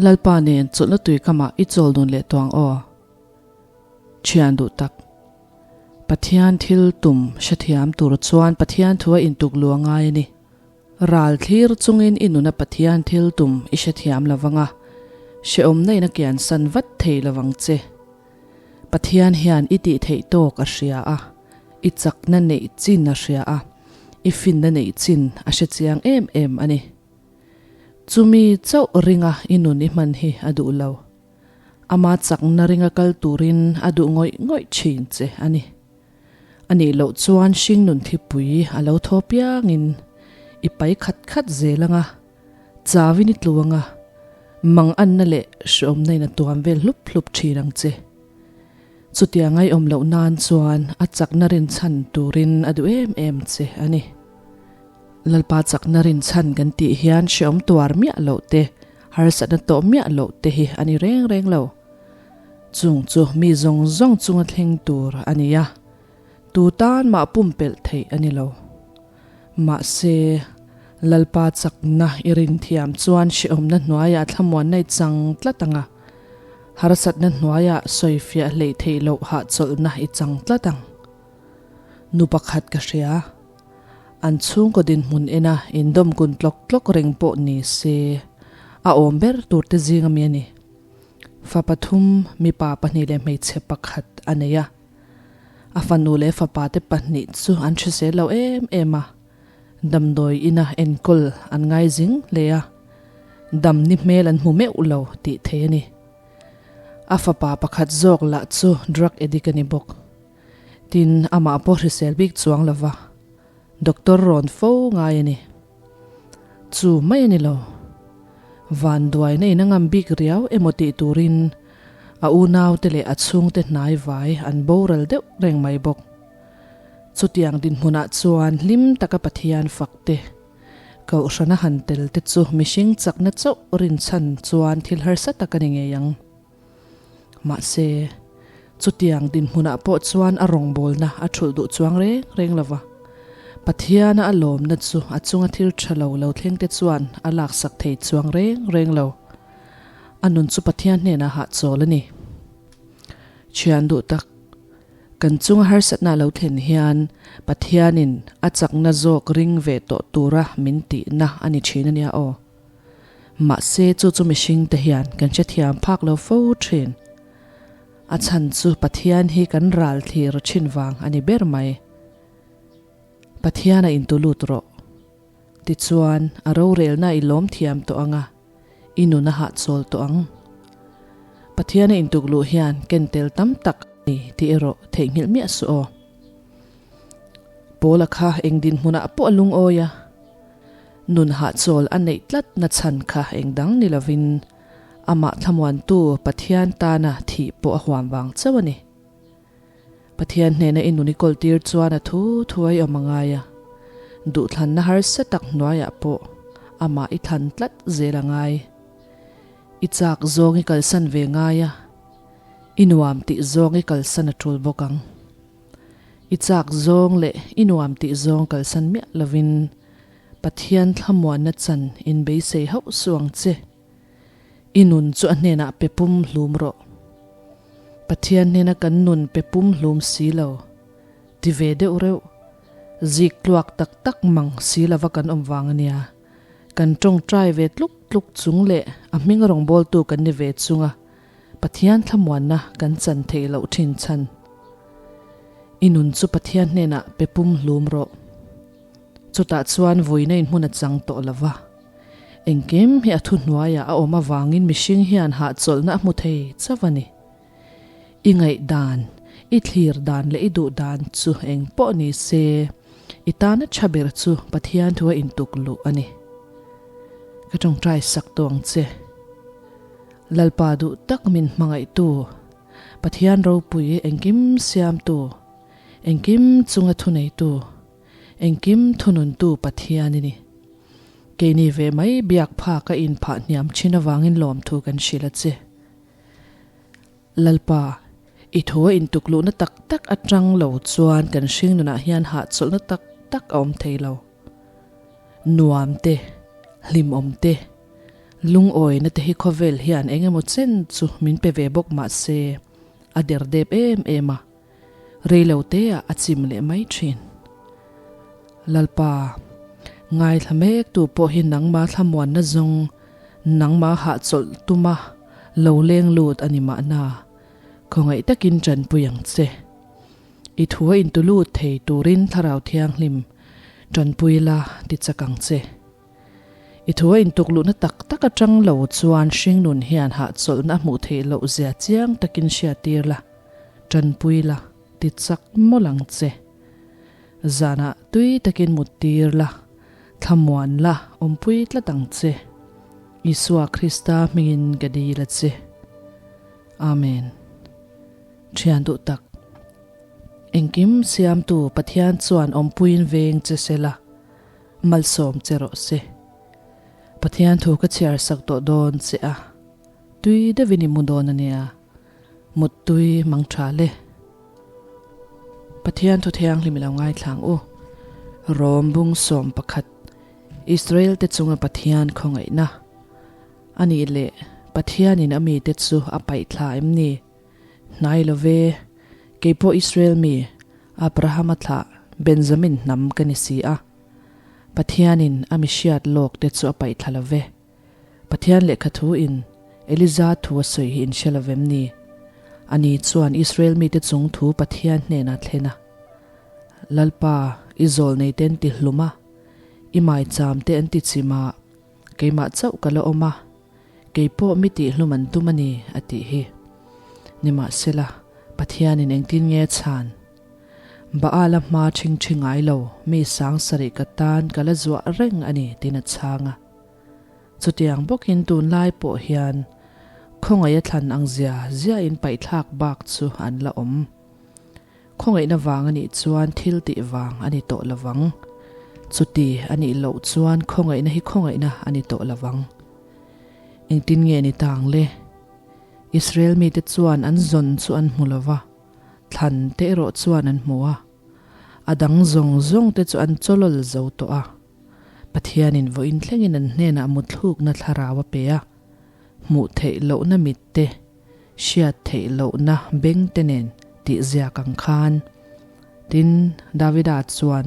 Lalpa nen chawlhna tui kamah i chawl dun leh tawh ang aw. Thian duh tak. Pathian thil tum hrethiam tur chuan Pathian thu a intuk lu a ngai a ni. Ral thlir chungin i nuna Pathian thil tum i hrethiam lo vang a, hrehawmna in a kiansan vat thei lo vang che. Pathian hian i tih theih tawk a hria a, i chakna neih chin a hria a, i finna neih chin a hre chiang em em a ni. Chumi chauh ringa i nun i hman hi a duh lo. Ama chakna ringa kal turin a duh ngawih ngawih thin che a ni. A nih loh chuan hringnun thipui a lo thaw piangin i pai khat khat zel anga, chauin i tlu anga, mang anna leh hreawmna in a tuam vel hlup hlup thin ang che. Chutia ngaihawm loh nan chuan a chakna rinchhan turin a duh em em che a ni. Lalpa chakna rinchhan kan tih hian hreawm tuar miah loh te, harsatna tawh miah loh te hi a ni reng reng lo. Chung chu mi zawng zawng chunga thleng tur a ni a, tu tan mah pumpelh theih a ni lo. Mahse, Lalpa chakna i rin thiam chuan hrehawmna hnuaiah thlamuanna i chang tlat ang a, harsatna hnuaiah sawifiah hleih theih loh hahchawlhna i chang tlat ang. Nu pakhat ka hria. An chhungkaw dinhmun ena indawm kun tlawk tlawk reng pawh ni se, a awm ber turte zinga mi a ni. Fa pathum, mipa pahnih leh hmeichhe pakhat a nei a. A fanu leh fapa te pahnih chu an hrisel lo em em a, damdawi ina enkawl an ngai zing hle a, dam ni hmel an hmu meuh lo tih thei a ni. A fapa pakhat zawk lah chu drug addict a ni bawk. Tin, amah pawh hrisel bik chuang lo va, doctor rawn fo ngai a ni. Chu mai a ni lo. Vanduaina in a ngam bik riau emaw tih turin a unaute leh a chhungte hnai vai an boral deuh reng mai bawk. Chutiang dinhmunah chuan hlim taka Pathian fak te, Kohhrana han tel te chu mihring chakna chauh rinchhan chuan thil harsa tak a ni ngei ang. Mahse, chutiang dinhmunah pawh chuan a rawngbawlna a thulh duh chuang reng reng lo va. Pathiana a lawmna chu a chunga thil tha lo lo thlengte chuan a laksak thei chuang reng reng lo. A nun chu Pathian hnenah hahchawl a ni. Thian duh tak, kan chunga harsatna a lo thlen hian Pathianin a chakna zawk ring ve tawh tura min tihna a ni thin a nia aw. Mahse chu chu mihring te hian kan hrethiam phak lo fo thin. A chhan chu Pathian hi kan ral thlir thin vang a ni ber mai. Pathian a intu lut rawh. Tichuan a rorelna i lawm thiam tawh ang a, i nun a hahchawl tawh ang. Pathian a intuk luh hian ken tel tam tak a ni tih erawh theihnghilh miah suh aw. Paula kha eng dinhmunah pawh a lungawi a. Nun hahchawl a neih tlat na chhan kha eng dang ni lovin amah thlamuantu Pathian tana thih pawh a huam vang chauh a ni. Pathian hnena i nun i kawltir chuan a thu thu a i awm a ngai a, duhthlanna harsa tak hnuaiah pawh amah i thlan tlat zel a ngai. I chak zawng i kalsan ve ngai a, i nuam tih zawng i kalsan a tul bawk ang. I chak zawng leh i nuam tih zawng kalsan miah lovin Pathian thlamuanna chan in beisei hauh suh ang che. I nun chu a hnenah pe pum hlum rawh. Pathian hnena kan nun pe pum hlum si lo, ti ve deuh reuh, zik tluak tak tak mang si lova kan awm vang a nia. Kan tawngtai ve tluk tluk chung leh a hming rawngbawltu kan ni ve chunga Pathian thlamuanna kan chan theih loh thin chhan. I nun chu Pathian hnenah pe pum hlum rawh. Chutah chuan vuina in hmun a chang tawh lo va. Engkim hi a thuhnuaiah a awm avangin mihring hian hahchawlhna a hmu thei chauh a ni. I ngaihdan, i thlir dan leh i duh dan chu eng pawh ni se, i tana tha ber chu Pathian thu a intuk luh a ni. Ka tawngtai sak tawh ang che. Lalpa duh tak min hmangaihtu, Pathian ropui engkim siamtu, engkim chunga thuneitu, engkim thununtu Pathian i ni. Keini ve mai biak phak a inphah hniam thin avangin lawmthu kan hrilh a che. Lalpa, i thu a intukluhna tak tak atang lo chuan kan hringnunah hian hahchawlhna tak tak a awm thei lo. Nuam te, hlimawm te. Lungawina te hi khawvel hian eng emaw chen chu min pe ve bawk mah se, a der dep em em a, reilo teah a chim leh mai thin. Lalpa, ngaithla mek tu pawh hi nangma thlamuanna zawng nangma hahchawlh tuma lo leng lut a ni mahna, khawngaih takin tanpui ang che. I thu a intulut thei turin Thlarau Thianghlim tanpui la ti chak ang che. I thu a intuk luhna tak tak atang lo chuan hringnun hian hahchawlhna a hmuh theih loh zia chiang takin hriattir la, tanpui la, ti chak mawlh ang che. Zanah tui takin muttir la, thlamuan la, awmpui tlat ang che. Isua Krista hmingin ka dil a che. Amen. Thian duh tak. Engkim siamtu Pathian chuan awmpuiin veng che se la, malsawm che rawh se. Pathian thu ka chhiar sak tawh dawn che a, tui deuhin i mu dawn a nia, muttui mang tha le. Pathian thu thianghlim i lo ngaithlang u. Rom bung 11, Israel te chunga Pathian khawngaihna. A nih leh Pathianin a mite chu a paih thla em ni? Hnai lo ve, kei pawh Israel mi, Abrahama thlah Benjamin hnam ka ni si a. Pathianin a mi hriat lawk te chu a paih thla lo ve. Pathian lehkha thu in Eliza thu a sawi hi in hre lo vem ni? Ani chuan Israel mite chung thu Pathian hnenah thlen a. Lalpa, i zawl nei te an ti hlum a, i maicham te an ti chim a, Keimah chauh ka la awm a, kei pawh mi tihhlum an tum a ni, a tih hi. Nimahsela, Pathianin engtin nge a chhan? Baala hma ṭhingṭhi ngai lo, mi sang sarih ka tan ka la zuah reng a ni, tiin a chhang a. Chutiang bawkin tunlai pawh hian khawngaih a thlan ang zia ziain paihthlak bak chu an la awm. Khawngaihna vang a nih chuan thil tih vang a ni tawh lovang. Chuti a nih loh chuan khawngaihna hi khawngaihna a ni tawh lovang. Engtin nge ni tang le? Israel mite chuan an zawn chu an hmu lova, thlan te erawh chuan an hmu a. A dang zawng zawng te chu an chawlawl zo tawh a. Pathianin vawiin thlengin an hnenah mutthlukna thlarau a pe a, hmuh theih lohna mit te, hriat theih lohna beng te nen tih ziak ang khan. Tin, Davida chuan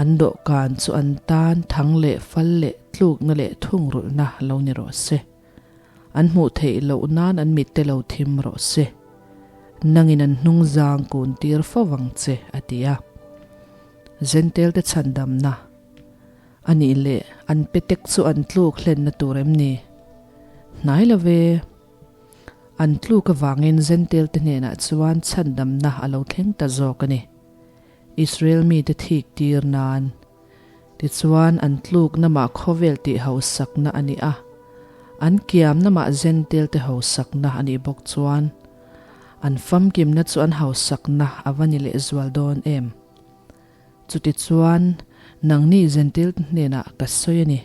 an dawhkan chu an tan thang leh fal leh tlukna leh thungrulhna lo ni rawh se. An hmuh theih loh nan an mitte lo thim rawh se. Nangin an hnung zang kun tir fo vang che, a ti a. Zentel te chhandamna a nih leh an petek chu an tluk hlenna tur em ni? Hnai lo ve. An tluk avangin Zentel te hnenah chuan chhandamna a lo thleng ta zawk a ni. Israel mite thik tir nan. Tichuan an tluk namah khawvel tih hausakna a ni a, an kiam namah Zentel te hausakna a nih bawk chuan an famkimna chu an hausakna a va ni lehzual dawn em? Chutichuan nangni Zentel te hnenah ka sawi a ni.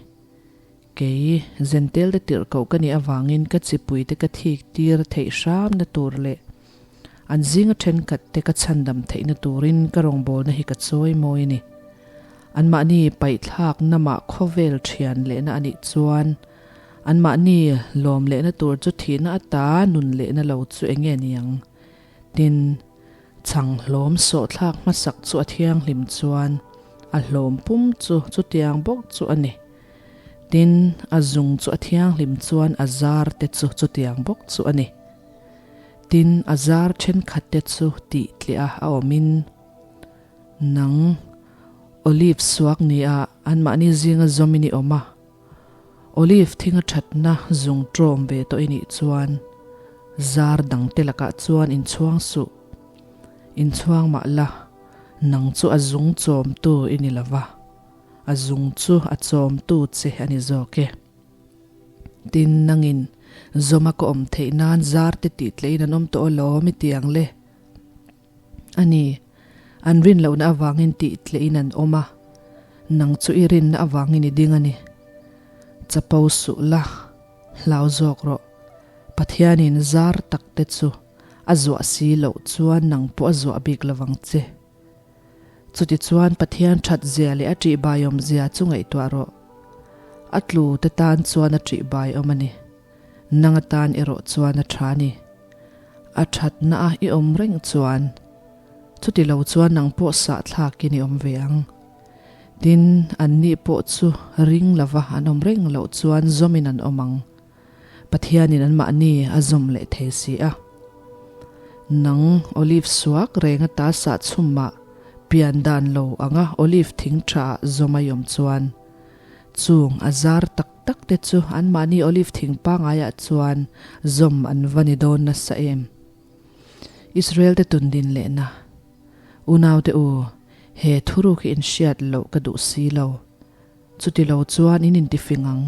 Kei, Zentel te tirhkoh ka nih avangin ka chipuite ka thik tir theih hramna tur leh an zinga thenkhat te ka chhandam theihna turin ka rawngbawlna hi ka chawi mawi a ni. Anmahni paihthlak namah khawvel thian lehna a nih chuan anmahni lawm lehna tur chu thihna ata nun lehna lo chu eng nge ni ang? Tin, chhang hlawm sawhthlak hmasak chu a thianghlim chuan a hlawm pum chu chutiang bawk chu a ni. Tin, a zung chu a thianghlim chuan a zar te chu chutiang bawk chu a ni. Tin, a zar thenkhat te chu tih tliah a awmin, Nang, Olive suak nia anmahni zinga zawmin i awm a, Olive thinga thatna zung tawm ve tawh i nih chuan zar dangte lakah chuan inchhuang suh. Inchhuang mah la, nang chu a zung chawmtu i ni lova. A zung chu a chawmtu che a ni zawk e. Tin, nangin zawma ka awm theih nan zar te tih tlein an awm tawh alawm i ti ang le. A ni, an rin lohna avangin tih tlein an awm a, nang chu i rinna avangin i ding a ni. Chapo suh la, hlau zawk rawh. Pathianin zar tak te chu a zuah si loh chuan nang pawh a zuah bik lovang che. Chutichuan Pathian that zia leh a ṭihbaiawm zia chu ngaihtuah rawh. A tlu te tan chuan a ṭih bai awm a ni. Nang atan erawh chuan a ṭha a ni. A ṭhatna a i awm reng chuan chuti lo chuan nang pawh sah thlakin i awm ve ang. Tin, anni pawh chu ring lova an awm reng loh chuan zawmin an awm ang. Pathianin anmahni a zawm leh thei si a. Nang olive suak reng ata sah chhumah pian dan lo anga olive thing tha ah zawm a i awm chuan chung a zar tak tak te chu anmahni olive thing pangaiah chuan zawm an va ni dawn nasa em? Israel te tun din lehna Unaute u, he thuruk hi inhriat loh ka duh si lo. Chuti lo chuan in intifing ang.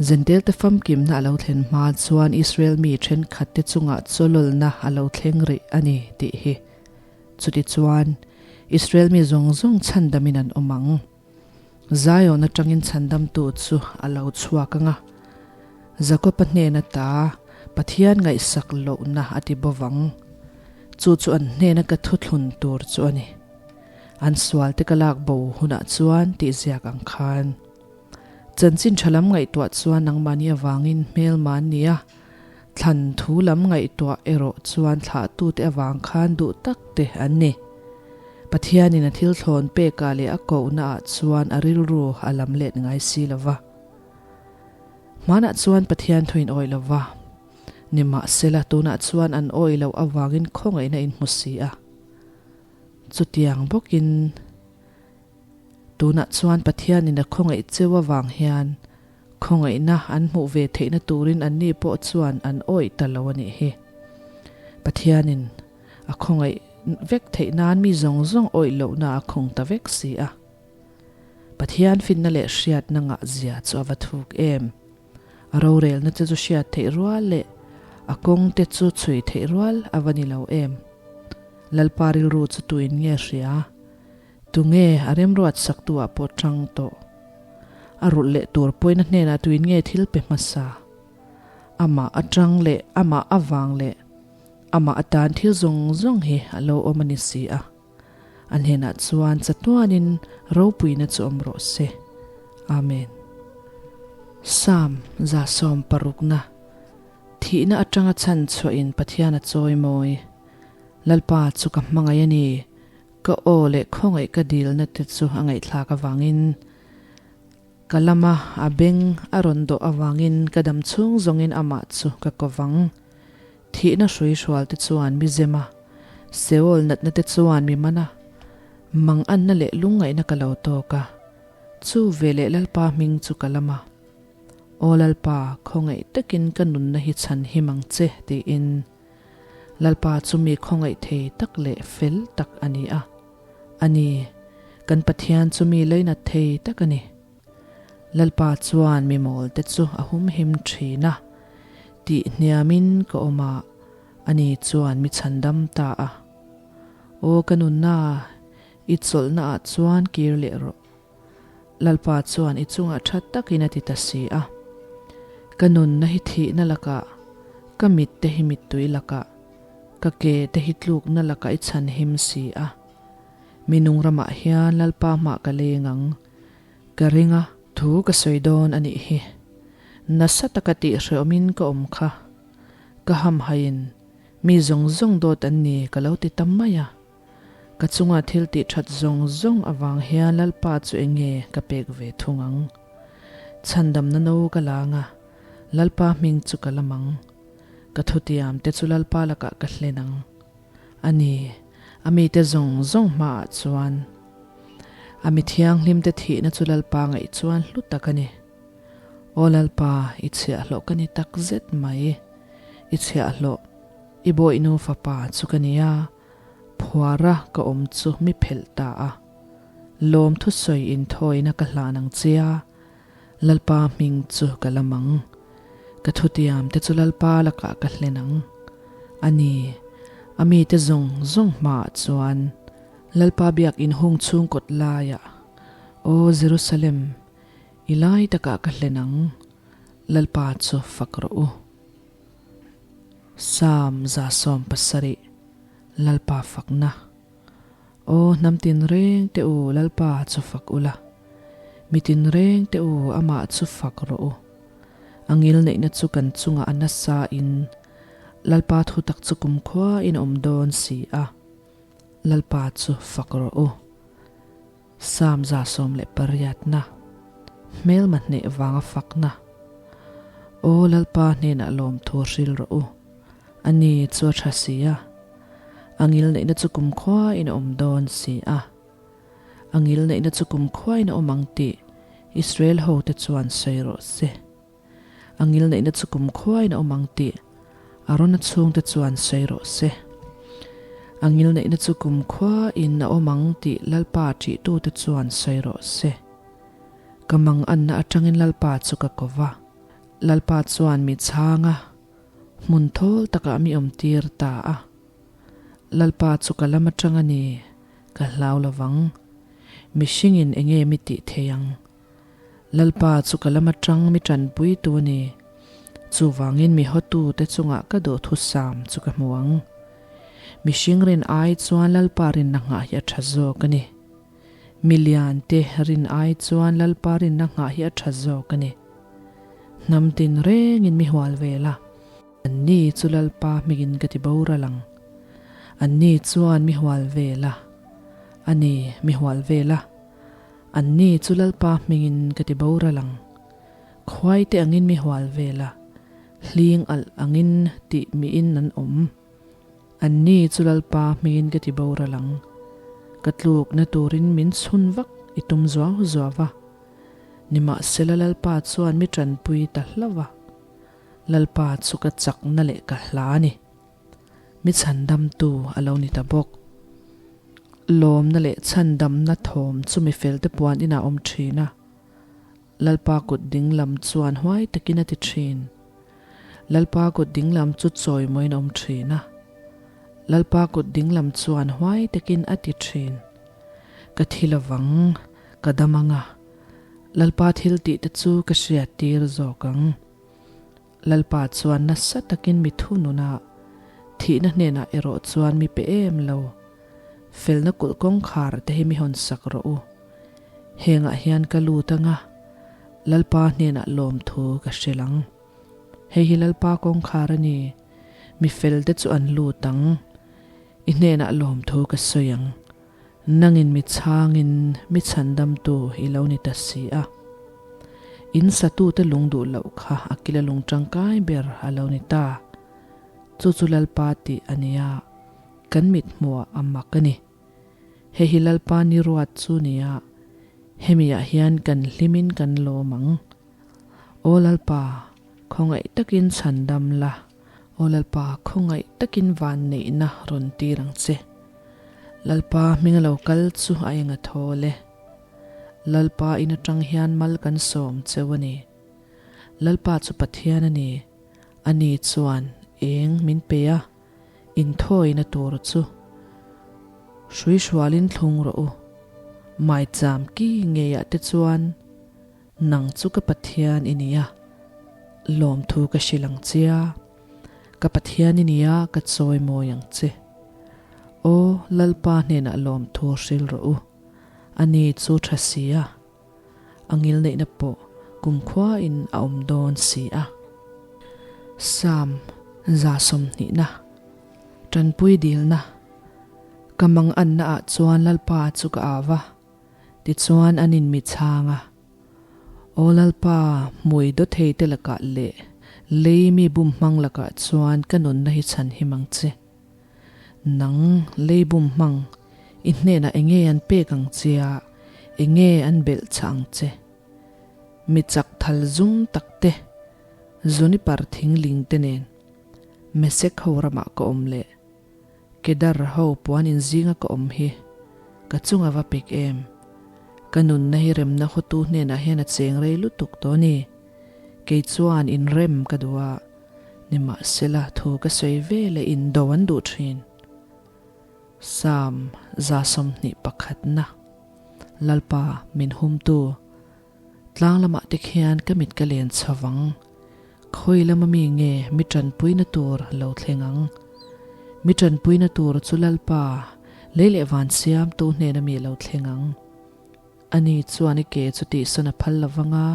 Zentelte famkimna a lo thlen hma chuan Israel mi thenkhatte chungah chawlawlna a lo thleng rih a ni tih hi. Chuti chuan Israel mi zawng zawng chhandamin an awm ang. Zion atangin chhandamtu chu a lo chhuak ang a, Jakob-a hnen ata Pathian ngaihsak lohna a ti bo vang. Chu chu an hnena ka thuthlun tur chu a ni. An sualte ka lak bo hunah chuan tih ziak ang khan. Chanchin tha lam ngaihtuah chuan nangmahni avangin hmelma an ni a, thlan thu lam ngaihtuah erawh chuan thlahtute avang khan duh tak te an ni. Pathianin a thil thlawn pekah leh a kohnaah chuan a rilru a lam let ngai si lo va. Hmanah chuan Pathian thuin awih lo va, nimahsela tunah chuan an awih loh avangin khawngaihna in hmu si a. Chutiang bawkin tunah chuan Pathianin a khawngaih cheu avang hian khawngaihna an hmuh ve theihna turin anni pawh chuan an awih ta lo a nih hi. Pathianin a khawngaih vek theih nan mi zawng zawng awih lohna a khung ta vek si a. Pathian finna leh hriatna ngah zia chu a va thuk em. A rorelna te chu hriat theih rual leh a kawng te chu chhui theih rual a va ni lo em. Lalpa rilru chu tuin nge hria? Tunge a remruat saktu ah pawh tang tawh? A rulh leh tur pawina hnenah tuin nge thil pe hmasa? Amah atang leh amah avang leh amah atan thil zawng zawng hi a lo awm a ni si a. A hnenah chuan chatuanin ropuina chu awm rawh se. Amen. Psalm 160na Thihna atanga chhan chhuahin Pathian a chawi mawi. Lalpa chu ka hmangaih a ni. Ka aw leh khawngaih ka dilna te chu a ngaihthlak avangin, ka lama a beng a rawn dawh avangin ka dam chhung zawngin amah chu ka ko vang. Thihna hrui hrual te chuan mi zem a, Seol natna te chuan mi man a, manganna leh lungngaihna ka lo tawk a, chu veleh Lalpa hming chu ka lam a. Aw Lalpa, khawngaih takin ka nunna hi chhan him ang che, tiin. Lalpa chu mi khawngaih thei tak leh fel tak a ni a. A ni, kan Pathian chu mi leinat thei tak a ni. Lalpa chuan mi mawlte chu a humhim thin a, tih hniamin ka awm a, ani chuan mi chhandam ta a. Aw ka nunna, i chawlhnaah chuan kir leh rawh. Lalpa chuan i chungah tha takin a ti ta si a. Ka nunna hi thihna lakah, ka mit te hi mittui lakah, ka ke te hi tlukna lakah i chhanhim si a. Mi nung ramah hian Lalpa hmah ka leng ang. Ka ring a. Thu ka sawi dawn a nih hi. Nasa taka tihhrehawmin ka awm kha. Ka hamhaiin mi zawng zawng dawt an ni ka lo ti ta mai a. Ka chunga thil tih that zawng zawng avang hian Lalpa chu eng nge ka pek ve thung ang? Chhandamna no ka lang a, Lalpa hming chu ka lam ang. Ka thutiam te chu Lalpa lakah ka hlen ang. A ni, a mite zawng zawng hmaah chuan. A mi thianghlimte thihna chu Lalpa ngaih chuan hlu tak a ni. Aw Lalpa, i chhiahhlawh ka ni tak zet mai. I chhiahhlawh, i bawihnu fapa chu ka ni a. Phuara ka awm chu mi phelh ta a. Lawm thusawi inthawina ka hlan ang che a, Lalpa hming chu ka lam ang. Ka thutiam te chu Lalpa lakah ka hlen ang. A ni, a mite zawng zawng hmaah chuan Lalpa biak inhung chhung kawt laiah, Aw Jerusalem, i lai takah ka hlen ang, Lalpa chu fak rawh u. Psalm 170, Lalpa fakna. Aw hnam tin reng te u Lalpa chu fak ula. Mi tinreng te u, amah chu fak rawh u. A ngilneihna chu kan chungah a nasa in Lalpa thutak chu kumkhua in a awm dawn si a, Lalpa chu fak rawh u. Psalm 108na, Hmelma hneh vanga fakna. Aw Lalpa hnenah lawmthu hril rawh u. A ni chu a tha si a, a ngilneihna chu kumkhua in a awm dawn si a. A ngilneihna chu kumkhua in a awm ang tih Israel hote chuan sawi rawh se. A ngilneihna chu kumkhua in a awm ang tih Arona chhungte chuan sawi rawh se. A ngilneihna chu kumkhua in a awm ang tih Lalpa ṭihtute chuan sawi rawh se. Ka manganna aṭangin Lalpa chu ka ko va. Lalpa chuan mi chhang a, hmun thawl takah mi awmtir ta a. Lalpa chu ka lam aṭang a ni, ka hlau lovang. Mihringin enge mi tih thei ang? Lalpa chu ka lam aṭang mi ṭanpui tu a ni. Chuvangin mi hawtute chungah ka duhthusam chu ka hmu ang. Mihring rin ai chuan Lalpa rinna nghah hi a ṭha zawk a ni. Mi liante rin ai chuan Lalpa rinna nghah hi a ṭha zawk a ni. Hnam tin rengin mi hual vel a. Anni chu Lalpa hmingin ka ti boral ang. Anni chuan mi hual vel a. A ni, mi hual vel a. Anni chu Lalpa hmingin ka ti boral ang. Khuaite angin mi hual vel a, hling alh angin tih miin an awm. Anni chu Lalpa hmingin ka ti boral ang. Ka tlukna turin min chhun vak i tum zuau zuau va. Nimahsela Lalpa chuan mi tanpui ta hlauh va. Lalpa chu ka chakna leh ka hla a ni. Mi chhandamtu a lo ni ta bawk. Lawmna leh chhandamna thawm chu mi felte puan inah a awm thin a. Lalpa kut dinglam chuan huai takin a ti thin. Lalpa kut dinglam chu chawimawiin a awm thin a. Lalpa kut dinglam chuan huai takin a ti thin. Ka thi lovang, ka dam ang a. Lalpa thil tih te chu ka hriat tir zawk ang. Lalpa chuan nasa takin mi thunun a, thihna hnenah erawh chuan mi pe em lo. Felna kulh kawngkhar te hi mi hawn sak rawh u. Hengah hian ka lut ang a, Lalpa hnenah lawmthu ka hrilh ang. Hei hi Lalpa kawngkhar a ni, mi felte chu an lut ang. I hnenah lawmthu ka sawi ang. Nangin mi chhangin mi chhandamtu i lo ni ta si a. In satute lung duh loh kha a kila lung tangkai ber a lo ni ta. Chu chu Lalpa tih a nia, kan mit hmuah a mak a ni. Hei hi Lalpa ni ruat chu nia, hemiah hian kan hlimin kan lawm ang. Aw Lalpa, khawngaih takin chhandam la. Aw Lalpa, khawngaih takin vanneihna rawn tir ang che. Lalpa hming a lo kal chu a eng a thawl e. Lalpa in atang hian mal kan sawm cheu a ni. Lalpa chu Pathian a ni, ani chuan eng min pe a, inthawina tur chu hrui hrualin thlung rawh u. Maicham ki ngeiah te chuan Nang chu ka Pathian i ni a, lawmthu ka hrilh ang che a, ka Pathian i ni a, ka chawimawi ang che. Aw, Lalpa hnenah lawmthu hrilh rawh u, ani chu tha si a, a ngilneihna pawh kumkhuain a awm dawn si a. Psalm 120na, Tanpui dilna, Ka mangannaah chuan Lalpa chu ka au a, Tichuan an inmi chhang a, Aw Lalpa, hmui dawthei te lakah leh lei mi bum hmang lakah chuan ka nunna hi chhan him ang che. Nang, lei bum hmang, i hnenah enge an pek ang che a, enge an belh chah ang che? Mi chak thal zum tak te, Zunipar thingling te nen Mesek ho ramah ka awm leh. Kedar ho puan in zinga ka awm hi ka chunga va pek em? Ka nunna hi remna hawtu hnenah hian a cheng rei lutuk tawh a ni. Kei chuan inrem ka duh a, nimahsela thu ka sawi ve leh indo an duh thin. Psalm 121na Lalpa min humtu. Tlang lamah te khian ka mit ka len chho vang. Khawi lama mi nge mi tanpuina tur lo thleng ang? Mi tanpuina tur chu Lalpa, lei leh van siamtu hnena mi lo thleng ang. Ani chuan i ke chu tihsawn a phal lo vang a,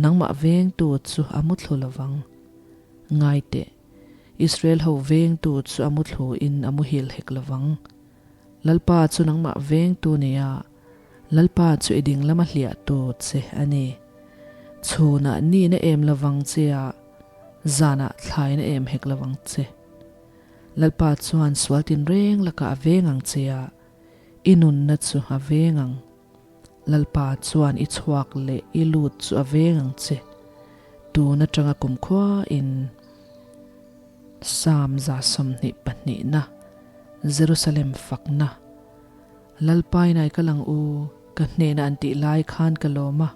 nangmah vengtu chu a muthlu lo vang. Ngai teh, Israel ho vengtu chu a muthlu in a muhil hek lo vang. Lalpa chu nangmah vengtu nia, Lalpa chu i ding lama hliahtu che a ni. Chhunah nihna em lo vang che a, zanah thlaina em hek lo vang che. Lalpa chuan sual tinreng lakah a veng ang che a, i nunna chu a veng ang. Lalpa chuan i chhuak leh i lut chu a veng ang che. Tun atanga kumkhua in Psalm 22na, Jerusalem fakna, Lalpa inai kal ang u, ka hnehna an tih lai khan ka lawm a.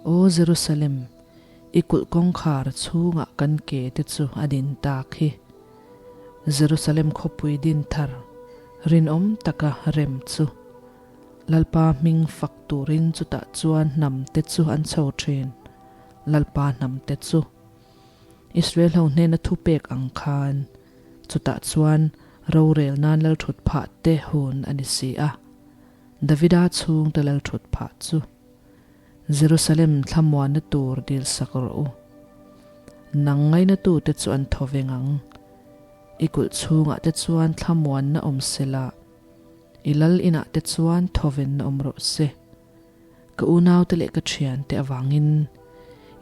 Aw Jerusalem, i kulh kawngkhar chhungah kan ke te chu a din tak hi. Jerusalem khawpui din thar rinawm taka rem chu Lalpa hming fak turin chutah chuan hnam te chu an chho thin, Lalpa hnam te chu. Israel ho hnena thupek ang khan chutah chuan rorel nan lalthut phah te hun a ni si a. Davida chhungte lalthut phah chu Jerusalem thlamuanna tur dil sak rawh u. Nang ngainatute chu an thaw veng ang. I kulh chhungah te chuan thlamuanna awm se la, i lal inah te chuan thawvenna awm rawh se. Ka unaute leh ka thiante avangin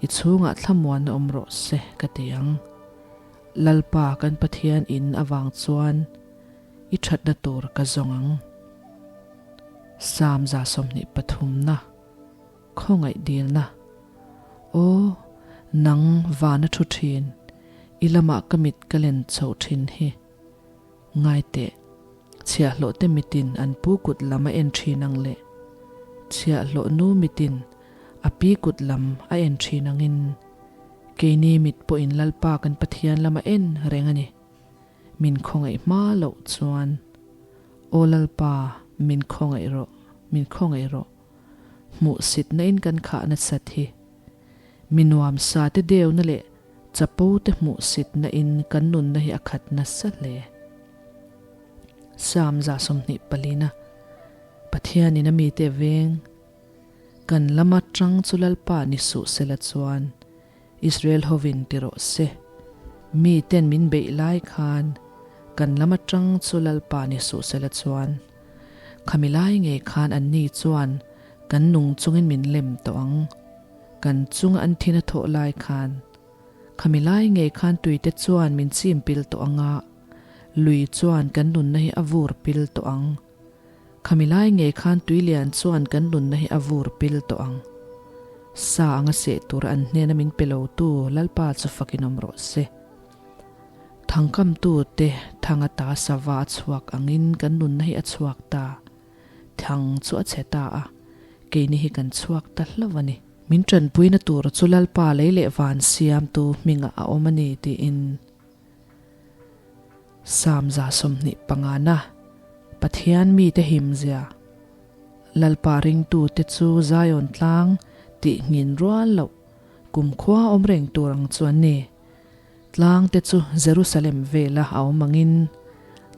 i chhungah thlamuanna awm rawh se ka ti ang. Lalpa kan Pathian in avang chuan i thatna tur ka zawng ang. Psalm 23 na Khawngaih dilna Aw, nang vana thu thin, i lamah ka mit ka len chhoh thin hi. Ngai teh, chhiahhlawh te mitin an pu kut lam a en thin ang leh chhiahhlawh nu mitin a pi kut lam a en thin angin keini mit pawhin Lalpa kan Pathian lam a en reng a ni. Min khawngaih hma loh chuan, Aw Lalpa, min khawngaih rawh, min khawngaih rawh. Hmuhsitna in kan khah nasat hi. Mi nuamsa te deuna leh chapo te hmuhsitna in kan nunna hi a khat nasa hle. Psalm 24 na, Pathianin a mite a veng. Kan lama tang chu Lalpa ni suh sela chuan Israel hovin ti rawh se. Mi ten min beih lai khan kan lama tang chu Lalpa ni suh sela chuan khami lai ngei khan anni chuan kan nung chungin min lem tawh ang. Kan chunga an thin a thawh lai khan khami lai ngei khan tuite chuan min chim pil tawh ang a, lui chuan kan nunna hi a vur pil tawh ang. Khami lai ngei khan tuilian chuan kan nunna hi a vur pil tawh ang. Sa anga seh tura an hnena min pe lotu Lalpa chu fakin awm rawh se. Thangkamtu te thang ata sava a chhuak angin kan nunna hi a chhuak ta. Thang chu a chhe ta a, keini hi kan chhuak ta hlauh a ni. Min tanpuina tur chu Lalpa lei leh van siamtu hmingah a awm a ni tiin Psalm 25 na, Pathian mite himzia, Lalpa ringtute chu Zion tlang tih nghin rual loh kumkhua awm reng tur ang chu an ni. Tlang te chu Jerusalem vela a awm angin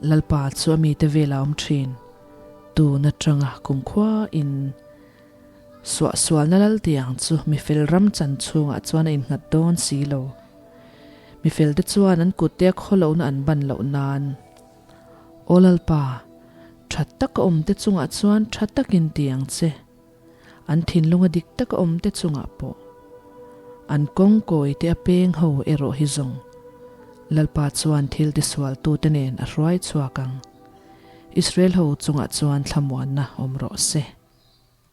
Lalpa chu a mite vela a awm thin. Tun atanga kumkhua in suahsualna lal tiang chu mifel ram chan chhungah chuan a innghat dawn si lo. Mifel te chuan an kutte a khawlohna an ban loh nan. Aw Lalpa, tha taka awm te chungah chuan tha takin ti ang che. An thinlunga dik taka awm te chungah pawh an kawng kawi te a peng ho erawh hi zawng Lalpa chuan thil tisualtute nen a hruai chhuak ang. Israel ho chungah chuan thlamuanna awm rawh se.